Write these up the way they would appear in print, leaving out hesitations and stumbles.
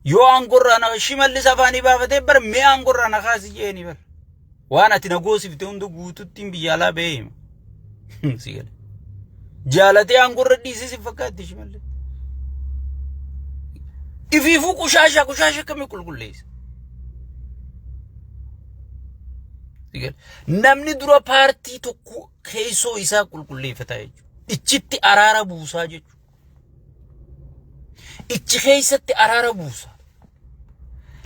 Yoo aangorraa na Shimallis afaanii baafatee bar mee aangorraa na kaasi jeeni bar. Waan ati na goosifte hunda guututtiin biyya alaa ba'ee hima. Si gale. Jaalatee aangorra dhiisee si fakkaatti Shimallis. Ifiifuu qushaasha qushaasha akkamii qulqulleessa? Si gale. Namni dura paartii tokko keessoo isaa qulqulleeffataa jechuudha. Ichitti araara buusaa jechuudha. Ichi keessatti araara buusa.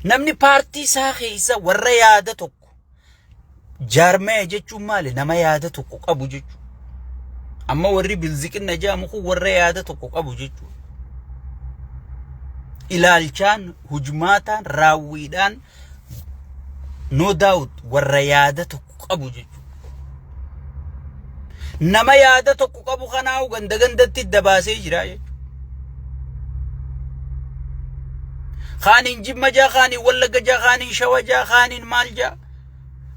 Namni paartii isaa keessa warra yaada tokko jaarmaya jechuun maali? Nama yaada tokko qabu jechuudha. Amma warri bilziqinna jedhamu kun warra yaada tokko qabu jechuudha. Ilaalchaan, hujmaataan, raawwiidhaan no doubt warra yaada tokko qabu jechuudha. Nama yaada tokko qabu kanaa'u ganda gandatti dabaasee jira jechuudha. Kaaniin Jimma jaa, kaaniin Wallagga jaa, kaaniin Shawa jaa, kaaniin maal jaa,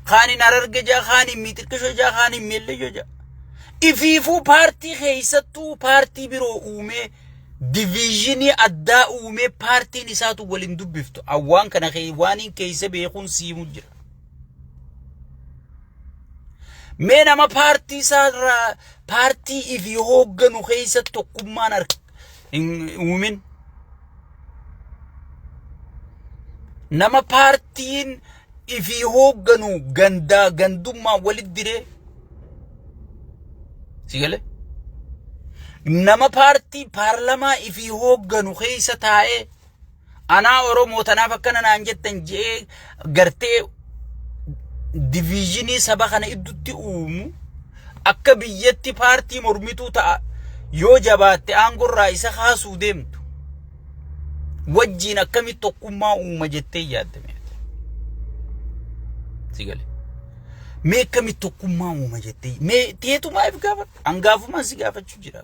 kaaniin Hararge jaa, kaaniin Miixirqishoo jaa, kaaniin Meelleyyoo jaa. Ifiifuu paartii keessattuu paartii biroo uumee diviizhinii addaa uumee paartiin isaatu waliin dubbiftu. Awwaan kana waaniin keessa beekuun siimu jira. Mee nama paartii isaa irraa paartii ifii hoogganu keessa tokkummaan hin uumin. Nama paartiin ifii hoogganu gandaa gandummaa walitti diree. Si galee? Nama paartii paarlamaa ifii hoogganu keessa taa'ee Anaa Oromoo tanaaf akkana naan jettan je'ee gartee diviizhinii saba kana iddutti uumu akka biyyatti paartii mormituu ta'a yoo jabaatte aangorraa isa kaasuu deemtu wajjiin akkamitti tokkummaa uuma jettee yaadda mee ati? Si gale. Mee akkamitti tokkummaa uuma jettee mee teetumaa if gaafadhu hangaafumaan si gaafachuu jira.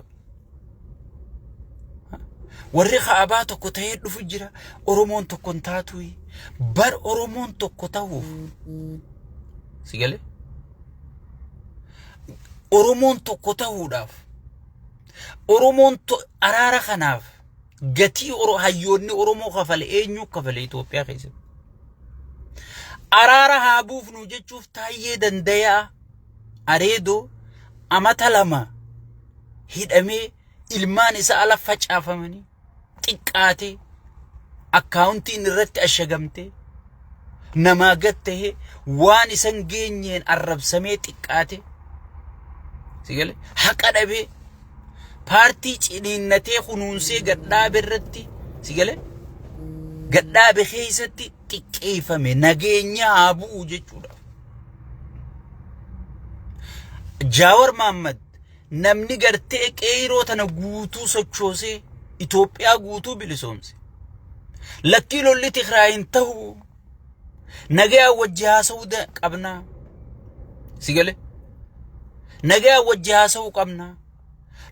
Warri kaabaa tokko ta'ee dhufu jira. Oromoon tokko hin taatu. Bar Oromoon tokko ta'uuf. Si galee? Oromoon tokko ta'uudhaaf. Oromoon araara kanaaf gatii hayyoonni Oromoo kafale eenyu kafale Itoophiyaa keessatti. Araara haa buufnu jechuuf taayyee dandayaa areedoo amata 2 hidhamee ilmaan isaa ala facaafamanii xiqqaatee akkaawuntiin irratti ashagamtee namaa gad tahee waan isan geenyeen arrabsamee xiqqaatee si galee haqa dhabee paartii ciniinnatee kunuunsee gad dhaabe irratti si galee gad dhaabe keessatti xiqqeeffame nageenya haa bu'u jechuudha. Jaawar Maammad namni gartee qeeyroo tana guutuu sochoosee Itoophiyaa guutuu bilisoomse. Lakkii lolli Tigraay hin ta'u. Nagayaan wajji haasa'uu qabnaa. Si galee? Nagayaan wajji haasa'uu qabnaa.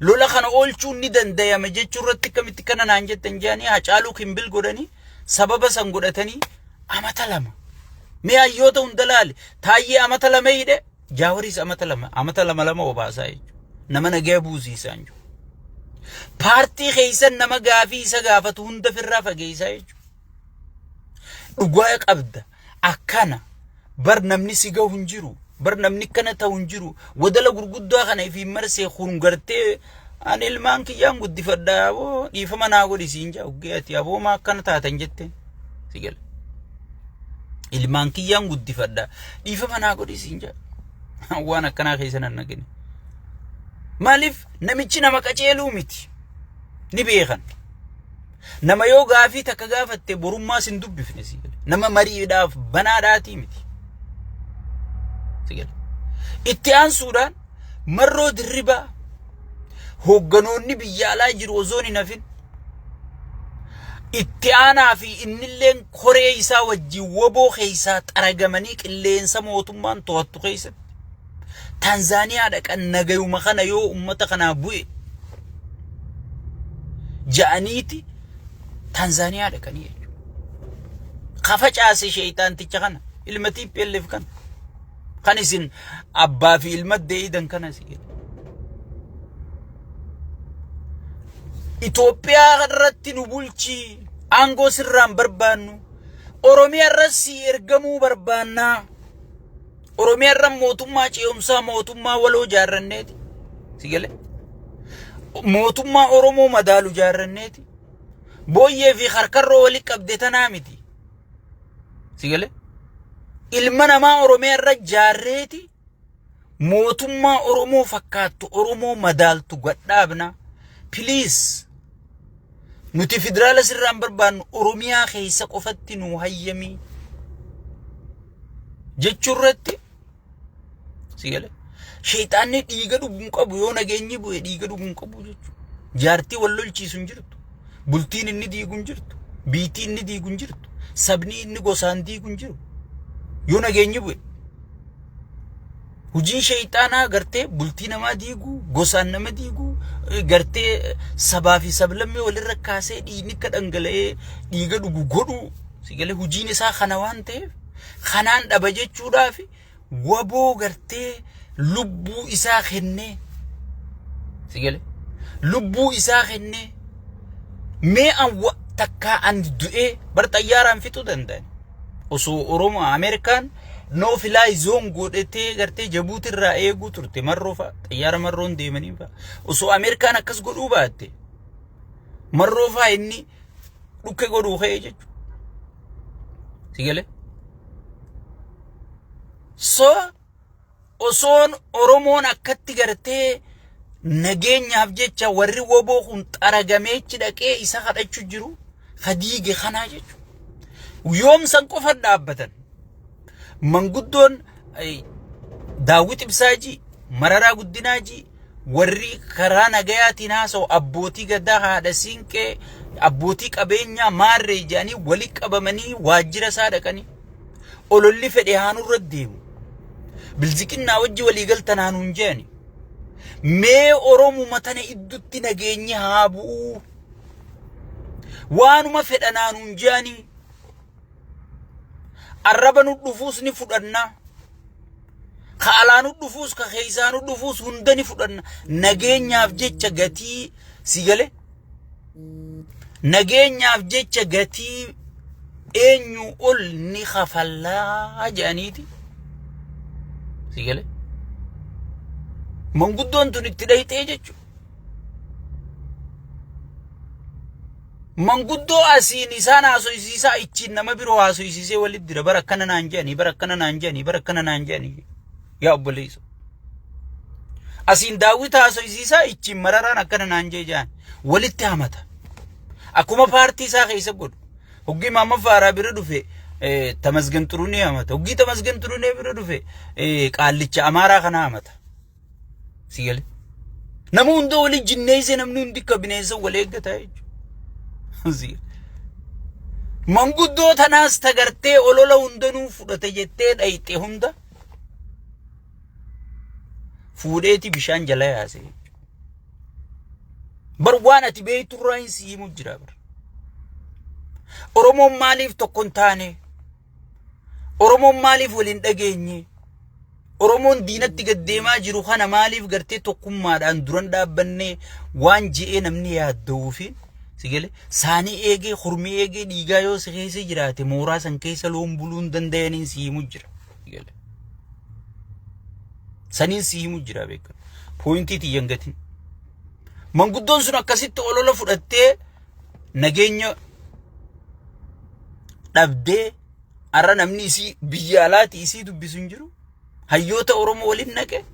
Lola kana oolchuun ni dandayama jechuu irratti akkamitti kana naan jettan jedhanii Hacaaluu kimbil godhanii sababa san godhatanii amata 2. Mee hayyoota hunda laali. Taayyee amata 2 hidhe Jaawaris amata 2 amata 2 2 obaasaa jechuudha. Nama nagaya buusiisaa hin jiru. Paartii keessan nama gaafii isa gaafatu hunda firraa fageessaa jechuudha. Dhugaa qabda akkana bar namni si gahu hin jiru bar namni akkana ta'u hin jiru wadala gurguddaa kana ifiin marsee kun gartee ani ilmaan kiyyaan guddifadha aboo dhiifama naa godhi siin jaa uggee ati aboo maa akkana taatan jette si gala. Ilmaan kiyyaan guddifadha. Dhiifama naa godhi siin jedha. Waan akkanaa keessa nan naqini. Maaliif namichi nama qaceeluu miti. Ni beekan. Nama yoo gaafii takka gaafatte borummaas hin dubbifne si gala. Nama mariidhaaf banaadhaatii miti. Si gala. Itti aansuudhaan marroo dirribaa hoogganoonni biyya alaa jiru osoo hin hafin itti aanaa fi innilleen koree isaa wajjin woboo keessaa xaragamanii qilleensa mootummaan to'attu keessatti Taanzaaniyaa dhaqan nagayuma kana yoo ummata kanaa bu'e ja'aniiti Taanzaaniyaa dhaqanii jechuudha. Ka facaase sheeyxaanticha kana ilma TPLF kana kan isin abbaa fi ilma deeyidan kana si jedhe. Itoophiyaa irratti nu bulchi Aangoo sirraan barbaannu. Oromiyaa irra si ergamuu barbaannaa. Oromiyaa irra mootummaa ce'umsaa, mootummaa waloo jaarranneeti. Si galee? Mootummaa Oromoo madaalu jaarranneeti. Booyyee fi harkarroo walitti qabde tanaa miti. Si galee? Ilma namaa Oromiyaa irra jaarreeti mootummaa Oromoo fakkaattu, Oromoo madaaltu gadhaabna. Please, nuti federaala sirraan barbaannu, Oromiyaa keessa qofatti nu hayyamii jechuu irratti, si galee? Sheexaanni dhiiga dhuguu hin qabu. Yoo nageenyi bu'e dhiiga dhuguu hin qabu jechuudha. Jaartii wal lolchiisu hin jirtu. Bultiin inni diigu hin jirtu. Biitii inni diigu hin jirtu. Sabni inni gosaan diigu hin jiru. Yoo nageenyi bu'e. Hojiin sheexaanaa gartee bultii namaa diiguu, gosaan nama diiguu, gartee sabaa fi sablammii walirra kaasee dhiigni akka dhangala'ee dhiiga dhugu godhuu. Si galee? Hojiin isaa kana waan ta'eef kanaan dhaba jechuudhaaf waboo gartee lubbuu isaa kennee, si galee, lubbuu isaa kennee, mee an takkaa an du'ee bar xayyaaraan fixuu danda'an. Osoo Oromoo Ameerikaan no fly zone godhatee gartee Jabuuti irraa eeguu turte, Marroo fa'a xayyaara Marroon deemanii fa'a, osoo Ameerikaan akkas godhuu baatte Marroo fa'a inni dhukke godhuu ka'ee jechuudha. Si galee? So osoon Oromoon akkatti gartee nageenyaaf jecha warri woboo kun xaragameechi dhaqee isa kadhachuu jiru kadiige kanaa jechuudha. Yoom san qofa dhaabbatan. Manguddoon Daawwit Ibsaajii, Mararaa Guddinaajii, warri karaa nagayaatiin haasa'u, abbootii gadaa, haadha siinqee, abbootii qabeenyaa maarree jedhanii walitti qabamanii waajjira isaa dhaqanii ololli fedhe haanurra deemu. Bilziqinnaa wajji walii galtan haanuun jedhani. Mee Oromuma tana iddutti nageenyi haa bu'uu. Waanuma fedhan haanuun jedhanii. Arraba nu dhufuus ni fudhanna. Ka alaa nu dhufuus, ka keessaa nu dhufuus hunda ni fudhanna. Nageenyaaf jecha gatii, si gale? Nageenyaaf jecha gatii eenyu ol ni kafallaa jedhaniiti. Si gale? Manguddoon tun itti dhayxee jechuudha. Manguddoo asiin isaan haasoysiisaa, ichiin nama biroo haasoysiisee walitti dira. Bara akkana naan jedhanii, bara akkana naan jedhanii, bara akkana naan jedhanii, yaa obboleessa. Asiin Daawwit haasoysiisaa, ichiin Mararaan akkana naan jee jedhan walitti hamata. Akkuma paartii isaa keessa godhu. Hoggii Maamma Faaraa bira dhufe Tamasgan Xurunee hamata. Hoggii Tamasgan Xurunee bira dhufe qaallicha Amaaraa kana hamata. Si gale? Nama hunda wali jinneessee namni hundi akka bineensa wal eeggata jechuudha. Si gale? Manguddoo tanaas tagartee olola hundanuu fudhate jettee dhayxe hunda fuudheeti bishaan jala yaase jechuudha. Bar waan ati beektu irraa hin si himu jira bar. Oromoon maaliif tokko hin taane? Oromoon maaliif waliin dhageenye? Oromoon diinatti gad deemaa jiru kana maaliif gartee tokkummaadhaan duran dhaabbannee waan je'ee namni yaadda'uu fi, si gale, saanii eegee hormii eegee dhiigaa yoo si keessa jiraate mooraa san keessa loon buluu hin danda'aniin si himu jira. Si gale. Saniin si himu jira beekan. Pointii tiyyan gatin. Manguddoon sun akkasitti olola fudhattee nageenya dhabdee har'a namni isii biyya alaati isii dubbisu hin jiru. Hayyoota Oromoo waliin naqe.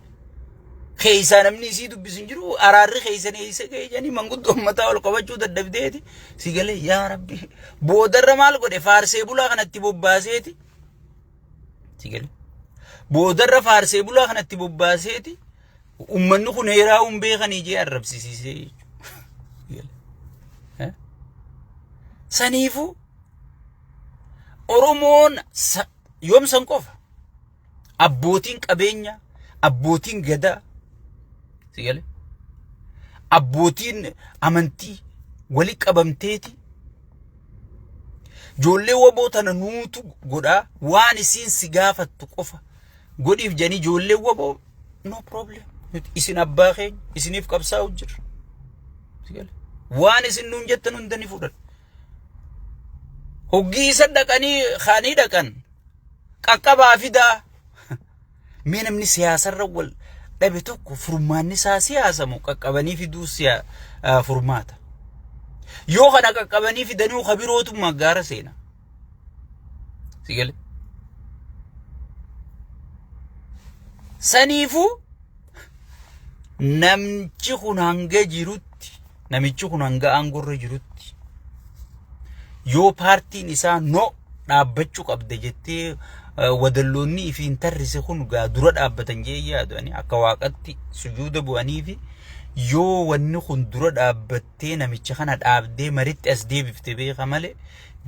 Keessaa namni isii dubbisu hin jiru. Araarri keessan eessa ga'e jedhanii manguddoon mataa ol qabachuu dadhabdeeti. Si galee? Yaa Rabbi. Boodarra maal godhe? Faarsee bulaa kanatti bobbaaseeti. Si galee? Boodarra faarsee bulaa kanatti bobbaaseeti. Uummanni kun heeraa hin beekanii jee arrabsisiisee jechuudha. Saniifuu Oromoon yoom san qofa abbootiin qabeenya, abbootiin gadaa, si galee, abbootiin amantii wali qabamteeti ijoollee waboo tana nuutu godhaa, waan isiin si gaafattu qofa godhiif jedhanii, ijoollee waboo no problem, isin abbaa keenya, isiniif qabsaa'u jirra, si galee, waan isin nuun jettan hunda ni fudhadha. Hoggii isa dhaqanii kaanii dhaqan qaqqabaa fidaa. Mee namni siyaasarra wal dhabe tokko furmaanni isaa siyaasa moo qaqqabanii fiduu furmaata? Yoo kana qaqqabanii fidanii ka birootummaa gaara seena. Si gale? Saniifuu namichi kun hanga jirutti, namichi kun hanga aangorra jirutti, yoo paartiin isaa no dhaabbachuu qabda jettee, wadalloonni ifiin tarrise kun gaa dura dhaabbatan jee yaadu. Ani akka waaqatti sujuuda bu'anii fi yoo wanni kun dura dhaabbattee namicha kana dhaabdee maritti as deebifte beeka malee,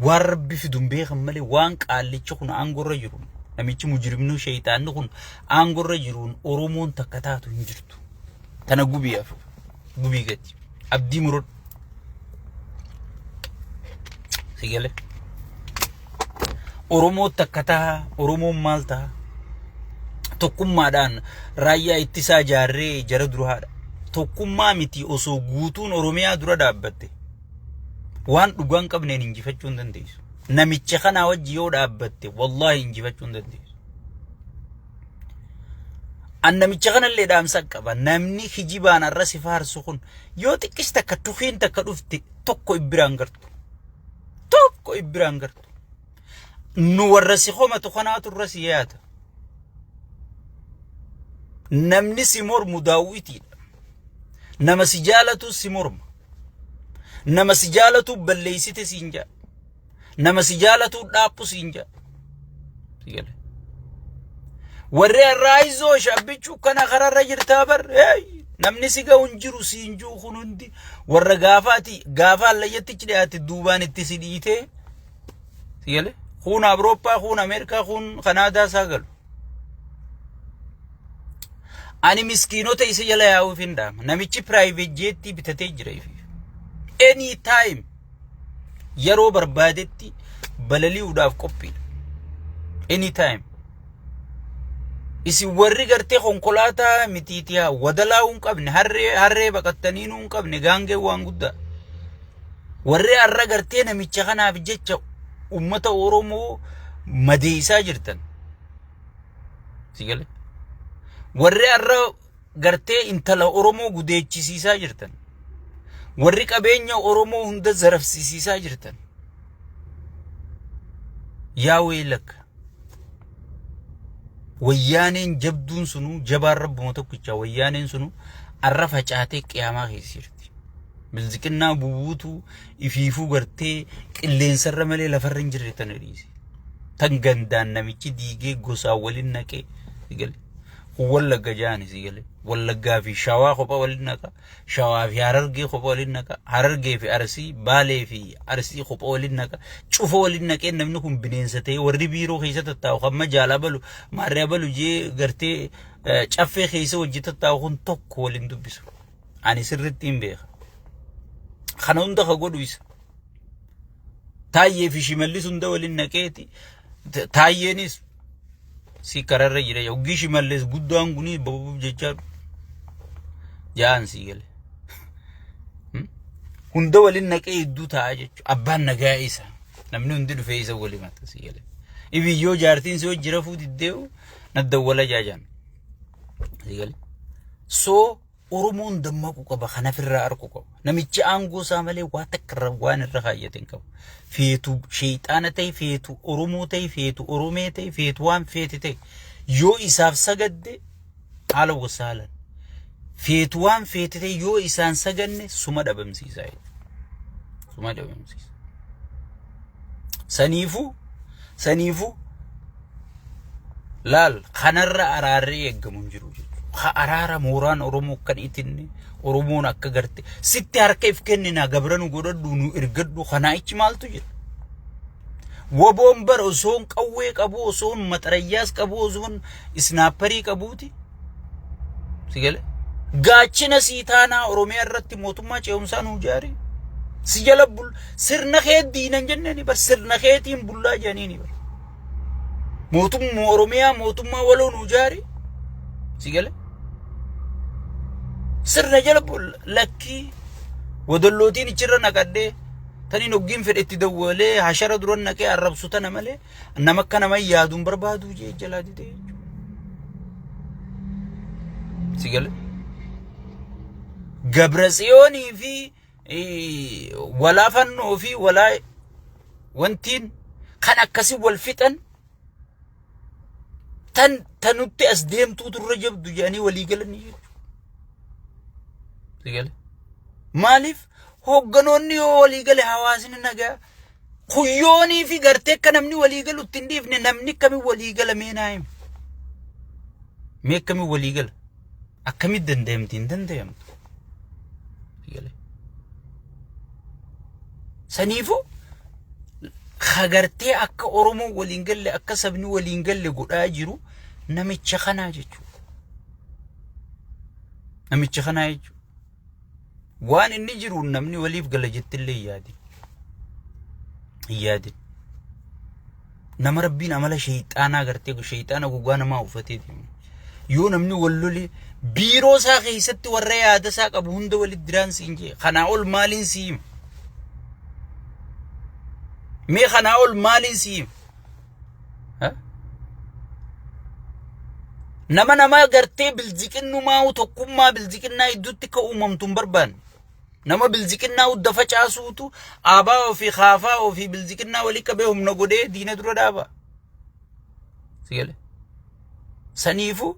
waan rabbi fidu hin beekan malee, waan qaallichi kun aangorra jiru, namichi mujrimnuu sheeyxaanni kun aangorra jiruun Oromoon takka taatu hin jirtu. Tana gubii afu gubii gati abdii muradhu. Si galee? Oromoo takka taha, Oromoon maal taha? Tokkummaadhaan raayyaa ittisaa ijaarree jara duraadha. Tokkummaa miti, osoo guutuun Oromiyaa dura dhaabbatte waan dhugaa hin qabneen injifachuu hin dandeessu. Namicha kanaa wajji yoo dhaabbatte wallaahi injifachuu hin dandeessu. An namicha kanallee dhaamsa qaba. Namni kijibaan har'a si faarsu kun yoo xiqqis takka tukiin takka dhufte tokko ibbiraan gartu. Tokko ibbiraan gartu. Nu warra si komatu kanaatu irra si yaata. Namni si mormu daawwitiidha. Nama si jaalatu si morma. Nama si jaalatu balleessite siin jedha. Nama si jaalatu dhaaphu siin jedha. Si gale. Warri har'aa izoo shabbichuu kana kararra jirtaa bar. Hey! Namni si ga'u hin jiru siin jiru kun hundi warra gaafaati gaafa hallayyattichi dhiyaate duubaan itti si dhiitee. Si gale. Kuun Awurooppaa, kuun Ameerikaa, kuun Kanaadaa isaa galu. Ani miskiinota isa jala yaa'uuf hin dhaama. Namichi private jettii bitatee jira ifiif. Any time yeroo barbaadetti balali'uudhaaf qophiidha. Any time. Isin warri gartee konkolaataa mitiitiyaa wadalaa hin qabne, harree harree baqattanii hin qabne, gaangee waan guddaa. Warri har'a gartee namicha kanaaf jecha uummata Oromoo madeessaa jirtan. Si galee? Warri har'a gartee intala Oromoo gudeechisiisaa jirtan. Warri qabeenya Oromoo hunda zarafsiisiisaa jirtan. Yaa weelakka. Wayyaaneen jabduun sunuu jabaan rabbuma tokkicha, wayyaaneen sunuu arra facaatee qiyaamaa keessa jirti. Bilziqinnaa bubuutu ifiifuu gartee qilleensarra malee lafarra hin jirre tana dhiise. Tan gandaan namichi diigee gosaan waliin naqee si gale. Kun Wallagga jaani si gale. Wallaggaa fi Shawaa kopha waliin naqa. Shawaa fi Harargee kopha waliin naqa. Harargee fi Arsii, Baalee fi Arsii kopha waliin naqa. Cufa waliin naqee namni kun bineensa ta'ee warri biiroo keessa tattaa'u kan majaalaa balu maarree balu jee gartee caffee keessa hojii tattaa'u kun tokko waliin dubbisu. Ani sirriitti hin beeka. Kana hunda ka godhu isa. Taayyee fi Shimallis hunda waliin naqeeti. Taayyeenis si kararra jira. Hoggii Shimallis guddaan kuni babuuf jechaa ja'an sii gale. Hunda waliin naqee hedduu ta'a jechuudha. Abbaan nagaa isa. Namni hundi dhufee isa waliin mata sii gale. Ibiyyoo jaartiin si hojii rafuu diddee'u naddawwala jaajaan. Sii gale. So Oromoon dammaquu qaba, kan ofirraa argu qaba. Namichi aangoo isaa malee waa takka irra waan irra kaayyate hin qabu. Feetu sheexaana ta'e, feetu Oromoo ta'e, feetu Oromee ta'e, feetu waan feete ta'e, yoo isaaf sagadde haala wasaalan. Feetu waan feete ta'e, yoo isaan saganne suma dhabamsiisa jechuudha. Suma dhabamsiisa. Saniifuu laal, kanarra araarri eeggamu hin jiru jechuudha. Ha araara mooraan Oromoo kan itinne, Oromoon akka garte sitti harka if kenninaa, gabra nu godhadhu, nu ergadhu, kanaa ichi maaltu jira? Waboon bara osoon qawwee qabu, osoon maxarayyaas qabu, osoon isnaapparii qabuuti. Si gale? Gaachina sii taanaa, Oromiyaa irratti mootummaa ce'umsaa nuu jaari. Si jala bul sirna kee diinan jenneeni bar, sirna keetiin bullaa jedhaniini bar. Mootummaa Oromiyaa mootummaa waloo nuu jaari. Si gale? Sirna jala bul lakkii wadallootiin ichirra naqadhee Taniin hoggiin fedhe itti dawwalee hashara duran naqee arrabsu tana malee nama akka nama yaaduun barbaadu jee jalaa didee jechuudha. Si gale? Gabratsiyoonii fi walaa fannoo fi walaa wantiin kan akkasii wal fixan tan tanutti as deemtuu turre jabdu jedhanii walii galanii jechuudha. Si gale? Maaliif hoogganoonni yoo walii gale hawaasni nagaa kuyyoonii fi gartee akka namni walii galu itti hin dhiifne namni akkamiin walii gala mee naa himi. Mee akkamiin walii gala? Akkamitti danda'amti? Hin danda'amtu. Si gale? Saniifuu hagartee akka Oromoo waliin galle akka sabni waliin galle godhaa jiru namicha kanaa jechuudha. Namicha kanaa jechuudha. Waan inni jiru namni waliif gala jettillee hin yaadin. Hin yaadin. Nama rabbiin amala sheeyxaanaa gartee sheeyxaana gogaa namaa uffatee deemu. Yoo namni wal lole biiroo isaa keessatti warra yaada isaa qabu hunda walitti diraan siin jee. Kanaa ol maaliin sii hima? Mee kanaa ol maaliin sii hima? Nama nama gartee bilziqinnumaa tokkummaa bilziqinnaa gidduutti akka uumamtu hin barbaanne. Nama bilziqinnaa hudda facaasuutu aabaa ofii kaafaa ofii bilziqinnaa walii qabee humna godhee diina dura dhaaba. Si galee? Saniifuu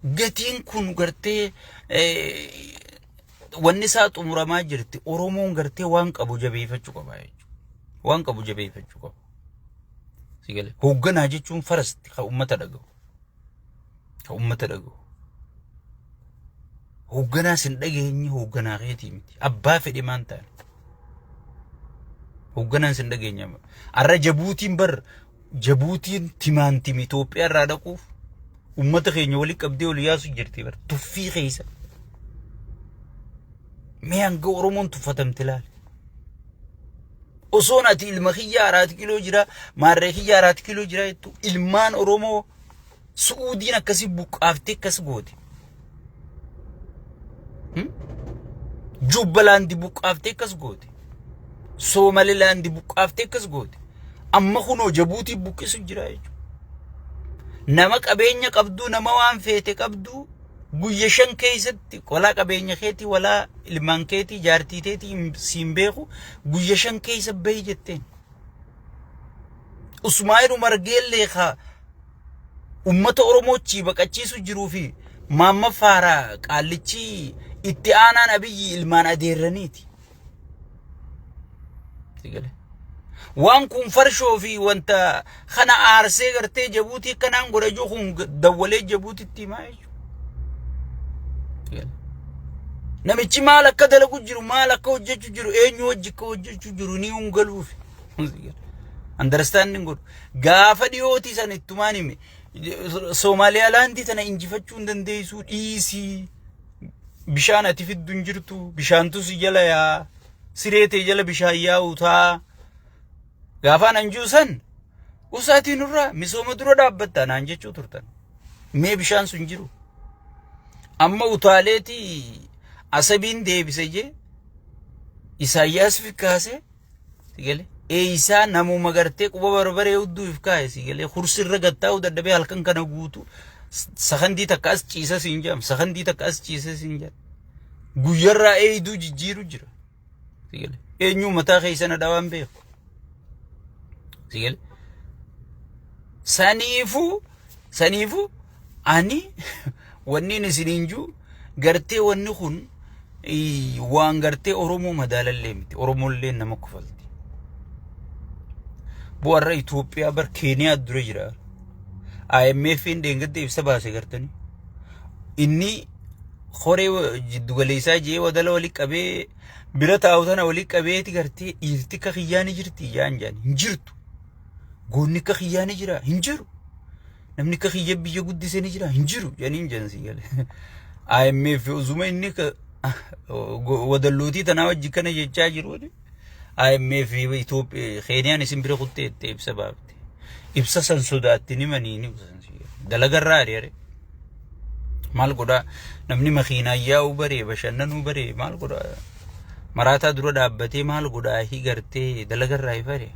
gatiin kun gartee wanni isaa xumuramaa jirti. Oromoon gartee waan qabu jabeeffachuu qaba jechuudha. Waan qabu jabeeffachuu qaba. Si galee? Hoogganaa jechuun farasti kan uummata dhaga'u. Kan uummata dhaga'u. Hoogganaa sin dhageenye hoogganaa keetii miti. Abbaa fedhe maan ta'an. Hoogganaan sin dhageenye. Arra Jabuutiin bar Jabuutiin timaantim Itoophiyaa irraa dhaquuf uummata keenya walitti qabdee ol yaasu jirti bar tuffii keessa. Mee hanga Oromoon tuffatamte laali. Osoon ati ilma kiyya araat kiloo jira maarree kiyya araat kiloo jira jettu ilmaan Oromoo Su'uudiin akkasii buqqaaftee akkas goote. Jubbalaandi buqqaaftee akkas goote. Soomalilaandi buqqaaftee akkas goote. Amma kunoo Jabuutii buqqisu jira jechuudha. Nama qabeenya qabduu nama waan feete qabduu guyya shan keessatti walaa qabeenya keetii walaa ilmaan keetii jaartii teetii siin beeku guyya shan keessa bahi jetteen. Usmaa'il Umar Geellee ka ummata Oromoo chii baqachiisu jiruu fi Maamma Faaraa qaallichi itti aanaan Abiyyi ilmaan adeerraniiti. Waan kun farshoo fi wanta kana aarsee gartee Jabuutii akkanaan godha jiru kun dawwalee Jabuutitti himaa jechuudha. Namichi maal akka dalagu jiru maal akka hojjechuu jiru eenyu wajji akka hojjechuu jiru ni hungaluufi. Understanding godhu. Gaafa dhiyootii san ittumaan hime. Somaaliyaalaandii tana injifachuu hin dandeessuu dhiisii. Bishaan ati fiddu hin jirtu. Bishaantu si jala yaa. Siree tee jala bishaan yaa'u taa. Gaafaan anjuu san usaatii nurraa misooma dura dhaabbatta naan jechuu turtan. Mee bishaan sun jiru. Amma utaaleeti asabiin deebise jee Isaayyaas fi kaasee si galee eeysaa namuma gartee quba barbaree hudduu if kaa'e si galee kursirra gattaa'uu dadhabee halkan kana guutuu sakandii takka as ciisa siin jedham sakandii takka as ciisa siin jedham guyyarraa eeyduu jijjiiru jira si galee eenyuu mataa keessa na dhawaan beeku si galee saniifuu saniifuu ani wanni isiniin jiru gartee wanni kun waan gartee Oromoo madaalallee miti. Oromollee nama kofalti. Bu'arra Itoophiyaa bar Keeniyaa dura jira. IMF'n dheengadda ibsa baase gartanii. Inni horee jiddugaleessaa jee wadala walii qabee bira taa'u tana walii qabeeti gartee dhiirti akka kiyyaa ni jirti jaan jaan hin jirtu. Goonni akka kiyyaa ni jira hin jiru. Namni akka kiyya biyya guddise ni jira hin jiru jedhanii hin jedhan sii gale. IMF osuma inni wadallootii tanaa wajji kana jechaa jiru IMF Itoophiyaa Keeniyaan isin bira kuttee itti ibsa baafte. Ibsa san sodaatti ni manii ni ibsan sii gale. Dalagarraa ari'are. Maal godhaa namni makiinaa yaa'uu baree bashannanuu baree maal godhaa. Maraataa dura dhaabbatee maal godhaa hi gartee dalagarraa ifare.